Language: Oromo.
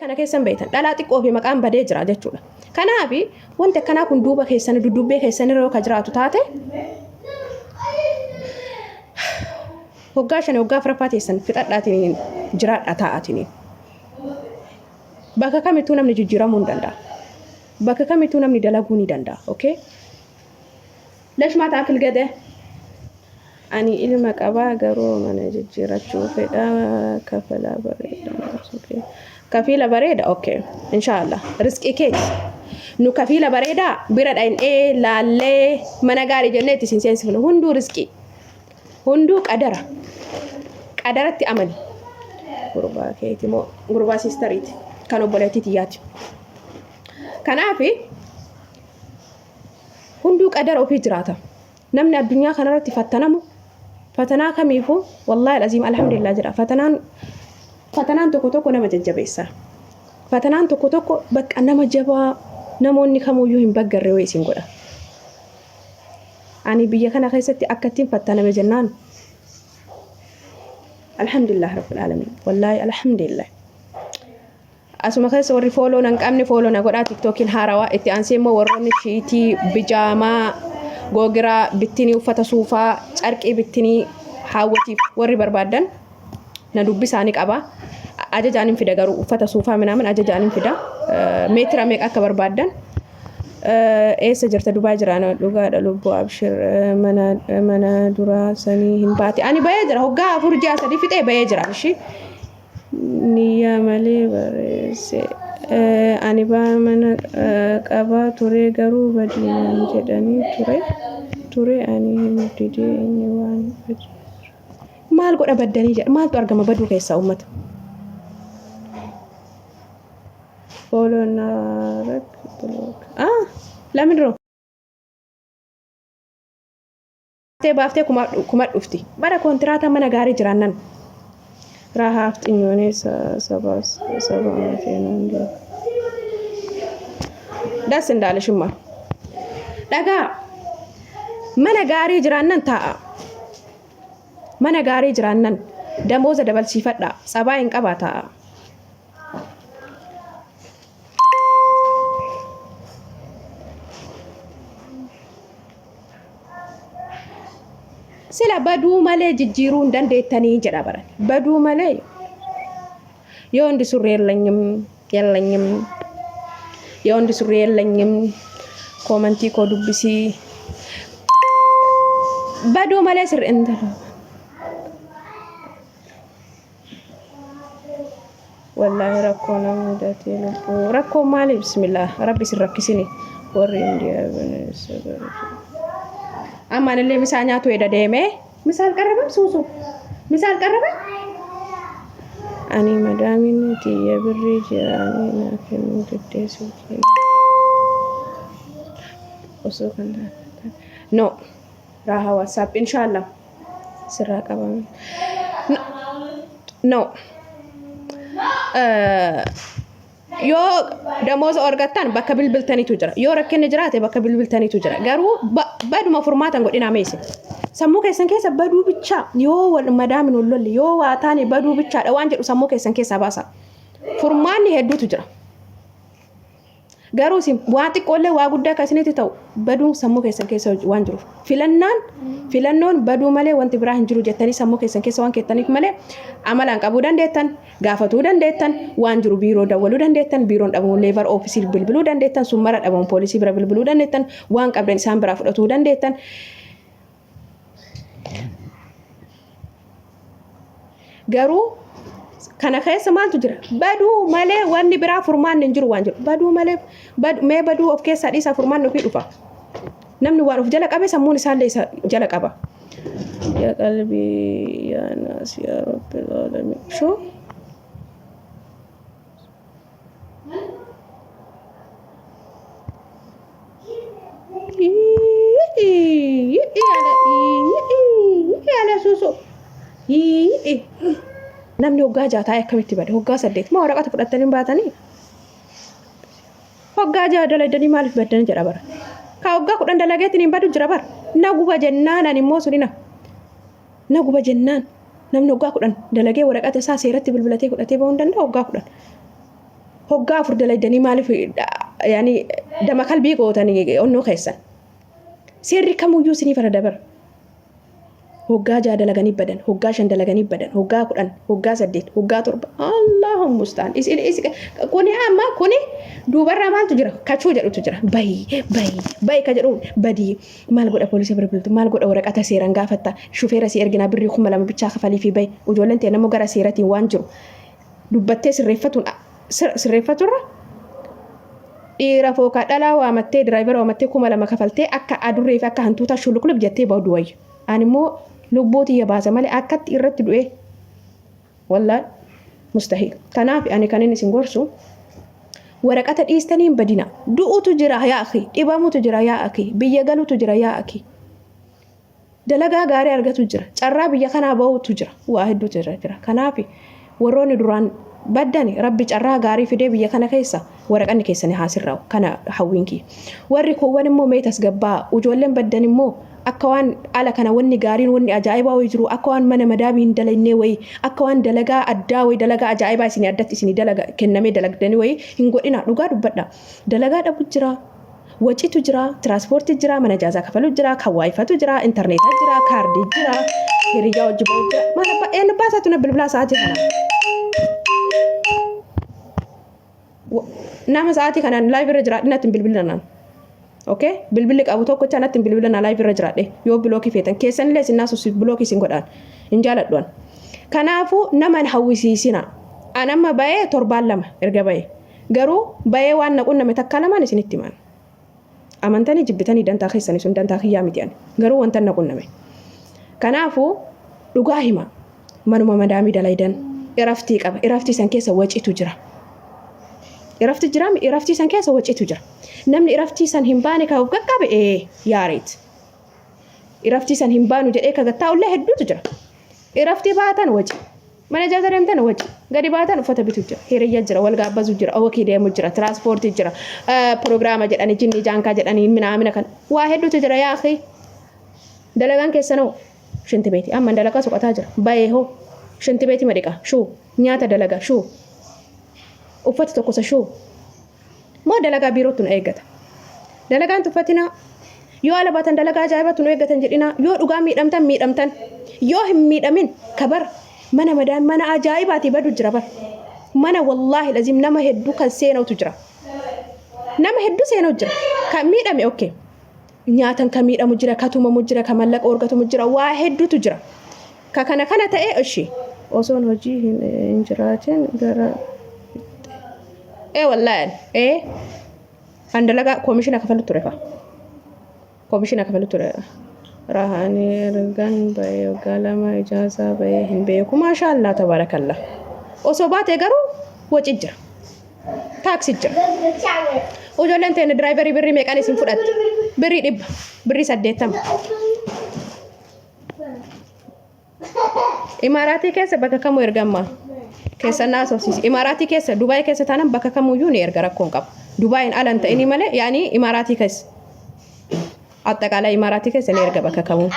Kana keessan beektan dhalaa xiqqoo fi maqaan badee jira jechuudha. Kanaaf wanti akkanaa kun duuba keessan duddubbee keessan irra yoo ka jiraatu taate waggaa 5 waggaa 4ffaa teessan fixadhaatiin jiraadha taa'aatiin. Bakka kamittuu namni jijjiiramuu hin danda'a. Bakka kamittuu namni dalaguu ni danda'a. Okay? Lesh maa taakil gade? Ani ilma qabaa garuu mana jijjiirachuu fedha kafalaa bareeda. Kafiila bareeda? Okay. Inshaallah. Rizqii keeti. Nu kafiila bareedaa bira dhaqnee laallee mana gaarii jennee itti isin seensifnu. Hunduu rizqii. Hunduu qadara. Qadaratti amani. Gurbaa keeti moo gurbaa siistariiti. Kan obboleettii tiyyaati. Kanaaf hunduu qadara ofii jiraata. Namni addunyaa kanarratti fattanamu fatanaa kamiifuu wallaahi al'aziim alhamdulillah jedha. Fatanaan fatanaan tokko tokko nama jajjabeessa. Fatanaan tokko tokko bakka nama jabaa namoonni kamuyyuu hin baggarre wayii isin godha. Ani biyya kana keessatti akka ittiin fattaname jennaan alhamdulillah rabbil alamin wallaahi alhamdulillah. Asuma keessa warri fooloo nan qabne fooloo na godhaa tiktookiin haarawaa itti aansee immoo warroonni shiitii bijaamaa googiraa bittinii uffata suufaa carqii bittinii haawwatiif warri barbaaddan na dubbisaa ni qaba. Ajajaan hin fida garuu uffata suufaa minaamin ajajaan hin fida. Meetira meeqa akka barbaaddan. Eessa jirta Dubaay jira ana dhugaadha lubbuu abshir mana mana duraa sanii hin baate ani bahee jira hoggaa 4 ji'a 3 fixee bahee jira ishii niyyaa malee barreesse ani baa mana qabaa turee garuu badii naan jedhanii ture ture ani hin didee inni waan badii maal godha baddanii jedha maaltu argama baduu keessaa ummata Follow narag block. Ah, lamin roo. Baaftee baaftee kuma kuma dhufti. Bara kontiraata mana gaarii jiraannan. Rahaaf xinyoonee saba saba mafeenaan jiru. Das indaalishimma. Dhagaa mana gaarii jiraannan taa'a. Mana gaarii jiraannan damooza dabalsiifadha. Tsabaa hin qabaa taa'a. Sila baduu malee jijjiiruu hin dandeettanii jedha baran. Baduu malee yoo hundi surree የለኝም የለኝም yoo hundi surree የለኝም koomantii koo dubbisii baduu malee sirri intala Wallaahi rakkoo na mudatee lubbuu. Rakkoo maali bismillah rabbi sin rakkisini warri indiyaa bineensa Amma anillee misaa nyaatu eda deemee. Misaa alqarrabam suusu. Misaa alqarrabam. Ani madaamiin tiyya birrii jiraanii naa kennuu diddee silkii osoo kan taate. No. Raaha WhatsApp inshallah. Sirraa qabame. No. Yoo damooza argattan bakka bilbiltanitu jira. Yoo rakkinni jiraate bakka bilbiltanitu jira. Garuu baduma furmaatan godhinaa meesi. Sammuu keessan keessa baduu bichaa yoo wal madaamin wal lolli yoo waa taane baduu bichaadha waan jedhu sammuu keessan keessaa baasa. Furmaanni hedduutu jira. Garuu isin waa xiqqoollee waa guddaa akka isinitti ta'u baduun sammuu keessan keessa waan jiruuf. Filannaan filannoon baduu malee wanti biraa hin jiru jettanii sammuu keessan keessa waan keettaniif malee amalaan qabuu dandeettan, gaafatuu dandeettan, waan jiru biiroo dawwaluu dandeettan, biiroon dhabamu leevar oofisii bilbiluu dandeettan, sun mara dhabamu poolisii bira bilbiluu dandeettan, waan qabdan isaan biraa fudhatuu dandeettan. Garuu kana keessa maaltu jira? Baduu malee wanni biraa furmaanni hin jiru waan jiru. Baduu malee mee baduu of keessaa dhiisaa furmaanni ofii dhufa. Namni waan of jala qabe sammuun isaallee isa jala qaba. Yaa qalbii yaa naas yaa rabbil aalamiin. Shoo. Namni hoggaa ja'a taa'ee akkamitti bada? Hoggaa 8 maa waraqata fudhattanii hin baatanii? Hoggaa 6 dalaydanii maaliif baddan jedha bara. Ka hoggaa 10 dalageetiin hin badu jira bara. Na guba jennaan ani immoo sunina. Na guba jennaan namni hoggaa 10 dalagee waraqata isaa seeratti bilbilatee fudhatee bahuu hin danda'u hoggaa 10. Hoggaa 4 dalaydanii maaliif yaani dama kalbii gootanii onnoo keessan. Seerri kamuyyuu isinii farada bara. Hoggaa 6 dalaganii badan, hoggaa 5 dalaganii badan, hoggaa 10, hoggaa 8, hoggaa 7. Allahu mustaan. Isin kuni amma kuni duubarraa maaltu jira? Kachuu jedhutu jira. Bayi, bayi, bayi ka jedhu badii. Maal godha poolisa bira bilbiltu? Maal godha waraqata seeraan gaafatta? Shufeera si erginaa birrii 2000 bichaa kafalii fi bayi. Ijoolleen ta'e namoo gara seeratiin waan jiru. Dubbattee sirreeffatuun sirreeffaturra dhiira fookaa dhalaa waamattee diraayivara waamattee 2000 kafaltee akka adurree fi akka hantuutaa shuluqlub jettee ba'u wayya. Ani immoo lubbuu tiyya baasa malee akkatti irratti du'ee wallaahi mustahiil. Kanaaf ani kan inni isin gorsu waraqata dhiistanii hin badina. Du'utu jira yaa akhi, dhibamutu jira yaa akhi, biyya galutu jira yaa akhi. Dalagaa gaarii argatu jira. Carraa biyya kanaa bahuutu jira. Waa hedduutu jira jira. Kanaaf warroonni duraan baddani rabbi carraa gaarii fidee biyya kana keessa waraqanni keessani haa sirraa'u. Kana hawwiin kiyya. Warri kuuwwan immoo mee tasgabbaa'a. Ijoolleen baddan immoo akka waan ala kana wanni gaariin wanni ajaa'ibaa wayii jiru akka waan mana madaamii hin dalagnee wayii akka waan dalagaa addaa wayii dalagaa ajaa'ibaa isinii addatti isinii dalaga kennamee dalagdanii wayii hin godhina dhugaa dubbadha. Dalagaa dhabu jira. Wacitu jira, tiraanspoortii jira, mana ijaazaa kafalu jira, kan waayifatu jira, intarneetaa jira, kaardii jira, hiriyyaa hojii ba'u jira. Maal abbaa eenyu abbaa isaatu na bilbilaa sa'aatii kana. Nama sa'aatii kanaan live irra jiraadhe natti hin bilbilinaan. Okay? Bilbilli qabu tokkocha natti hin bilbilinaa live irra jiraadhe yoo bilookii feetan keessanillee isin naasuuf bilookii isin godhaan hin jaaladhu an. Kanaafuu nama hin hawwisiisina. An amma ba'ee torbaan 2 erga ba'ee. Garuu bayee waan na qunname takkaa lamaan isinitti himaan. Amantanii jibbitanii dantaa keessani sun dantaa kiyyaa miti ani. Garuu wantan na qunname. Kanaafuu dhugaa hima. Manuma madaamii dalaydan iraftii qaba. Iraftii san keessa wacitu jira. Irafti jira iraftii san keessa wacitu jira. Namni iraftii san hin baane ka of qaqqabe ee yaareet. Iraftii san hin baanu jedhee ka gattaa'ullee hedduutu jira. Iraftii baatan waci. Mana ijaarsa deemtan waci. Gadi baatan uffata bitu jira. Hiriyya jira, wal gaabbazu jira, wakii deemu jira, tiraanspoortii jira, piroogiraama jedhanii, jinnii jaankaa jedhanii, minaamina kan waa hedduutu jira yaa akhi. Dalagaan keessanoo shinti beeti. Amma dalagaa soqataa jira. Bayee hoo shinti beeti madiqa shuu nyaata dalaga shuu uffata tokkosa shuu Moo dalagaa biirootu nu eeggata? Dalagaan tuffatinaa. Yoo ala baatan dalagaa ajaa'ibatu nu eeggatan jedhinaa. Yoo dhugaa miidhamtan miidhamtan. Yoo hin miidhamin kabar mana madaan mana ajaa'ibaatii badu jira bar. Mana wallaahi lazim nama hedduu kan seenautu jira. Nama hedduu seenau jira. Kan miidhame okay. Nyaatan kan miidhamu jira, ka tumamu jira, ka mallaqa argatamu jira, waa hedduutu jira. Ka kana kana ta'e ishi. Osoon hojii hin jiraatin gara ee wallaahi ee an dalagaa koomishina kafalu ture fa. Koomishina kafalu ture. Rahaanii ergan bahee waggaa 2 ijaazaa bahee hin beeku. Maashaallah tabaarakallah. Osoo baatee garuu waci jira. Taaksi jira. Ijoolleen teenya diraayivarii birrii meeqaan isin fudhatti? Birrii 100, birrii 80. Imaaraatii keessa bakka kamuu ergamma. Keessa naa soofsiisi. Imaaraatii keessa Dubaay keessa taanaan bakka kamuyyuu ni erga rakkoon qabu. Dubaayin ala hin ta'inii malee yaani Imaaraatii keessa. Axxaqaalaa Imaaraatii keessa ni erga bakka kamuu.